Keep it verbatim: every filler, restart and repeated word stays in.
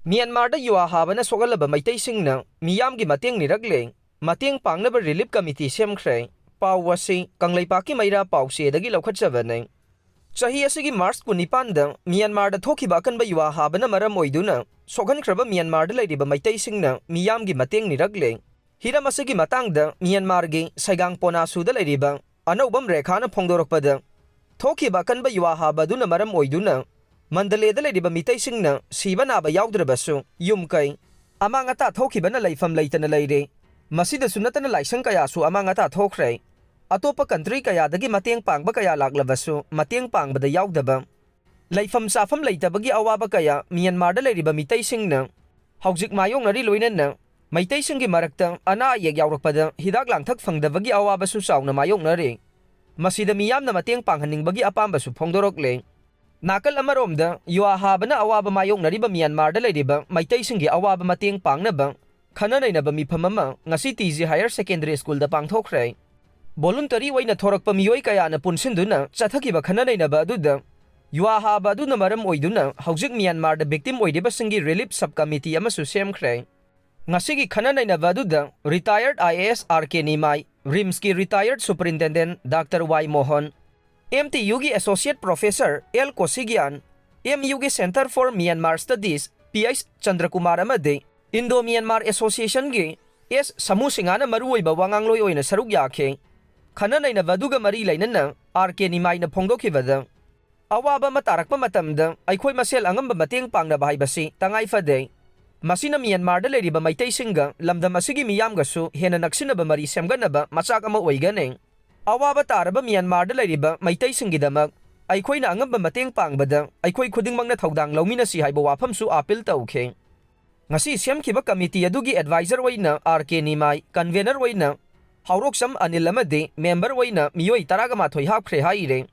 ꯃ꯭ꯌꯥꯟꯃꯥꯔꯗ ꯌꯨꯋꯥ ꯍꯥꯕꯅ ꯁꯣꯛꯍꯜꯂꯕ ꯃꯩꯇꯩꯁꯤꯡꯅ ꯃꯤꯌꯥꯝꯒꯤ ꯃꯇꯦꯡ ꯅꯤꯔꯛꯂꯦ, ꯃꯇꯦꯡ ꯄꯥꯡꯅꯕ ꯔꯤꯂꯤꯐ ꯀꯃꯤꯇꯤ ꯁꯦꯝꯈ꯭ꯔꯦ꯫ ꯄꯥꯎ ꯑꯁꯤ ꯀꯪꯂꯩꯄꯥꯛꯀꯤ ꯃꯩꯔꯥ ꯄꯥꯎꯆꯦꯗꯒꯤ ꯂꯧꯈꯠꯆꯕꯅꯤ꯫ ꯆꯍꯤ ꯑꯁꯤꯒꯤ ꯃꯥꯔꯆ ꯀꯨꯟꯅꯤꯄꯥꯟꯗ ꯃ꯭ꯌꯥꯟꯃꯥꯔꯗ ꯊꯣꯛꯈꯤꯕ ꯑꯀꯟꯕ ꯌꯨꯋꯥ ꯍꯥꯕꯅ ꯃꯔꯝ ꯑꯣꯏꯗꯨꯅ ꯁꯣꯛꯍꯟꯈ꯭ꯔꯕ ꯃ꯭ꯌꯥꯟꯃꯥꯔꯗ ꯂꯩꯔꯤꯕ ꯃꯩꯇꯩꯁꯤꯡꯅ ꯃꯤꯌꯥꯝꯒꯤ ꯃꯇꯦꯡ ꯅꯤꯔꯛꯂꯦ꯫ ꯍꯤꯔꯝ ꯑꯁꯤꯒꯤ ꯃꯇꯥꯡꯗ ꯃ꯭ꯌꯥꯟꯃꯥꯔꯒꯤ ꯁꯩꯒꯥꯡ ꯄꯣꯅꯥꯁꯨꯗ ꯂꯩꯔꯤꯕ ꯑꯅꯧꯕꯝ ꯔꯦꯈꯥꯅ ꯐꯣꯡꯗꯣꯔꯛꯄꯗ, ꯊꯣꯛꯈꯤꯕ ꯑꯀꯟꯕ ꯌꯨꯋꯥ ꯍꯥꯕ ꯑꯗꯨꯅ ꯃꯔꯝ ꯑꯣꯏꯗꯨꯅ ꯃꯟꯗꯂꯦꯗ ꯂꯩꯔꯤꯕ ꯃꯤꯇꯩꯁꯤꯡꯅ ꯁꯤꯕ ꯅꯥꯕ ꯌꯥꯎꯗ꯭ꯔꯕꯁꯨ, ꯌꯨꯝ ꯀꯩ ꯑꯃꯥꯡ ꯑꯇꯥ ꯊꯣꯛꯈꯤꯕꯅ ꯂꯩꯐꯝ ꯂꯩꯇꯅ ꯂꯩꯔꯦ꯫ ꯃꯁꯤꯗꯁꯨ ꯅꯠꯇꯅ ꯂꯥꯏꯁꯪ ꯀꯌꯥꯁꯨ ꯑꯃꯥꯡ ꯑꯇꯥ ꯊꯣꯛꯈ꯭ꯔꯦ꯫ ꯑꯇꯣꯞꯄ ꯀꯟꯇ꯭ꯔꯤ ꯀꯌꯥꯗꯒꯤ ꯃꯇꯦꯡ ꯄꯥꯡꯕ ꯀꯌꯥ ꯂꯥꯛꯂꯕꯁꯨ, ꯃꯇꯦꯡ ꯄꯥꯡꯕꯗ ꯌꯥꯎꯗꯕ, ꯂꯩꯐꯝ ꯆꯥꯐꯝ ꯂꯩꯇꯕꯒꯤ ꯑꯋꯥꯕ ꯀꯌꯥ ꯃ꯭ꯌꯥꯟꯃꯥꯔꯗ ꯂꯩꯔꯤꯕ ꯃꯤꯇꯩꯁꯤꯡꯅ ꯍꯧꯖꯤꯛ ꯃꯥꯌꯣꯛꯅꯔꯤ꯫ ꯂꯣꯏꯅꯅ ꯃꯩꯇꯩꯁꯤꯡꯒꯤ ꯃꯔꯛꯇ ꯑꯅꯥ ꯑꯌꯦꯛ ꯌꯥꯎꯔꯛꯄꯗ ꯍꯤꯗꯥꯛ ꯂꯥꯡꯊꯛ ꯐꯪꯗꯕꯒꯤ ꯑꯋꯥꯕꯁꯨ ꯆꯥꯎꯅ ꯃꯥꯌꯣꯛꯅꯔꯤ꯫ ꯃꯁꯤꯗ ꯃꯤꯌꯥꯝꯅ ꯃꯇꯦꯡ ꯄꯥꯡꯍꯟꯅꯤꯡꯕꯒꯤ ꯑꯄꯥꯝꯕꯁꯨ ꯐꯣꯡꯗꯣꯔꯛꯂꯦ꯫ ꯅꯥꯀꯜ ꯑꯃꯔꯣꯝꯗ, ꯌꯨꯋꯥ ꯍꯥꯕꯅ ꯑꯋꯥꯕ ꯃꯥꯌꯣꯛꯅꯔꯤꯕ ꯃ꯭ꯌꯥꯟꯃꯥꯔꯗ ꯂꯩꯔꯤꯕ ꯃꯩꯇꯩꯁꯤꯡꯒꯤ ꯑꯋꯥꯕ ꯃꯇꯦꯡ ꯄꯥꯡꯅꯕ ꯈꯟꯅ ꯅꯩꯅꯕ ꯃꯤꯐꯝ ꯑꯃ ꯉꯁꯤ ꯇꯤ ꯖꯤ ꯍꯥꯌꯔ ꯁꯦꯀꯦꯟꯗꯔꯤ ꯁ꯭ꯀꯨꯜꯗ ꯄꯥꯡꯊꯣꯛꯈ꯭ꯔꯦ꯫ ꯚꯣꯂꯨꯟꯇꯔꯤ ꯑꯣꯏꯅ ꯊꯣꯔꯛꯄ ꯃꯤꯑꯣꯏ ꯀꯌꯥꯅ ꯄꯨꯟꯁꯤꯟꯗꯨꯅ ꯆꯠꯊꯈꯤꯕ ꯈꯟꯅ ꯅꯩꯅꯕ ꯑꯗꯨꯗ, ꯌꯨꯋꯥ ꯍꯥꯕ ꯑꯗꯨꯅ ꯃꯔꯝ ꯑꯣꯏꯗꯨꯅ ꯍꯧꯖꯤꯛ ꯃ꯭ꯌꯥꯟꯃꯥꯔꯗ ꯚꯤꯛꯇꯤꯝ ꯑꯣꯏꯔꯤꯕꯁꯤꯡꯒꯤ ꯔꯤꯂꯤꯐ ꯁꯕ ꯀꯃꯤꯇꯤ ꯑꯃꯁꯨ ꯁꯦꯝꯈ꯭ꯔꯦ꯫ ꯉꯁꯤꯒꯤ ꯈꯟꯅ ꯅꯩꯅꯕ ꯑꯗꯨꯗ retired I A S R K Nimai, ꯔꯤꯝꯁꯀꯤ retired superintendent doctor Y Mohan, M T ꯌꯨꯒꯤ ꯑꯦꯁꯣꯁꯤꯌꯦꯠ ꯄ꯭ꯔꯣꯐꯦꯁꯔ ꯑꯦꯜ ꯀꯣꯁꯤꯒꯤꯌꯥꯟ, ꯑꯦꯝ ꯌꯨꯒꯤ centre for Myanmar studies P H Chandrakumar ꯑꯃꯗꯤ ꯏꯟꯗꯣ ꯃ꯭ꯌꯥꯟꯃꯥꯔ ꯑꯦꯁꯣꯁꯤꯌꯦꯁꯟꯒꯤ ꯑꯦꯁ ꯁꯃꯨ ꯁꯤꯡꯍꯅ ꯃꯔꯨꯑꯣꯏꯕ ꯋꯥꯉꯥꯡꯂꯣꯏ ꯑꯣꯏꯅ ꯁꯔꯨꯛ ꯌꯥꯈꯤ꯫ ꯈꯟꯅ ꯅꯩꯅꯕ ꯑꯗꯨꯒ ꯃꯔꯤ ꯂꯩꯅꯅ ꯑꯥꯔ ꯀꯦ ꯅꯤꯃꯥꯏꯅ ꯐꯣꯡꯗꯣꯛꯈꯤꯕꯗ, ꯑꯋꯥꯕ ꯑꯃ ꯇꯥꯔꯛꯄ ꯃꯇꯝꯗ ꯑꯩꯈꯣꯏ ꯃꯁꯦꯜ ꯑꯉꯝꯕ ꯃꯇꯦꯡ ꯄꯥꯡꯅꯕ ꯍꯥꯏꯕꯁꯤ ꯇꯉꯥꯏ ꯐꯗꯦ꯫ ꯃꯁꯤꯅ ꯃ꯭ꯌꯥꯟꯃꯥꯔꯗ ꯂꯩꯔꯤꯕ ꯃꯩꯇꯩꯁꯤꯡꯒ ꯂꯝꯗꯝ ꯑꯁꯤꯒꯤ ꯃꯤꯌꯥꯝꯒꯁꯨ ꯍꯦꯟꯅ ꯅꯛꯁꯤꯟꯅꯕ ꯃꯔꯤ ꯁꯦꯝꯒꯠꯅꯕ ꯃꯆꯥꯛ ꯑꯃ ꯑꯣꯏꯒꯅꯤ꯫ ꯑꯋꯥꯕ ꯇꯥꯔꯕ ꯃ꯭ꯌꯥꯟꯃꯥꯔꯗ ꯂꯩꯔꯤꯕ ꯃꯩꯇꯩꯁꯤꯡꯒꯤꯗꯃꯛ ꯑꯩꯈꯣꯏꯅ ꯑꯉꯝꯕ ꯃꯇꯦꯡ ꯄꯥꯡꯕꯗ ꯑꯩꯈꯣꯏ ꯈꯨꯗꯤꯡꯃꯛꯅ ꯊꯧꯗꯥꯡ ꯂꯧꯃꯤꯟꯅꯁꯤ ꯍꯥꯏꯕ ꯋꯥꯐꯝꯁꯨ ꯑꯥꯄꯤꯜ ꯇꯧꯈꯤ꯫ ꯉꯁꯤ ꯁꯦꯝꯈꯤꯕ ꯀꯃꯤꯇꯤ ꯑꯗꯨꯒꯤ ꯑꯦꯗꯚꯥꯏꯖꯔ ꯑꯣꯏꯅ ꯑꯥꯔ ꯀꯦ ꯅꯤꯃꯥꯏ, ꯀꯟꯚꯦꯅꯔ ꯑꯣꯏꯅ ꯍꯥꯎꯔꯣꯛꯆꯝ ꯑꯅꯤꯜ ꯑꯃꯗꯤ ꯃꯦꯝꯕꯔ ꯑꯣꯏꯅ ꯃꯤꯑꯣꯏ ꯇꯔꯥꯒ ꯃꯥꯊꯣꯏ ꯍꯥꯞꯈ꯭ꯔꯦ ꯍꯥꯏꯔꯦ꯫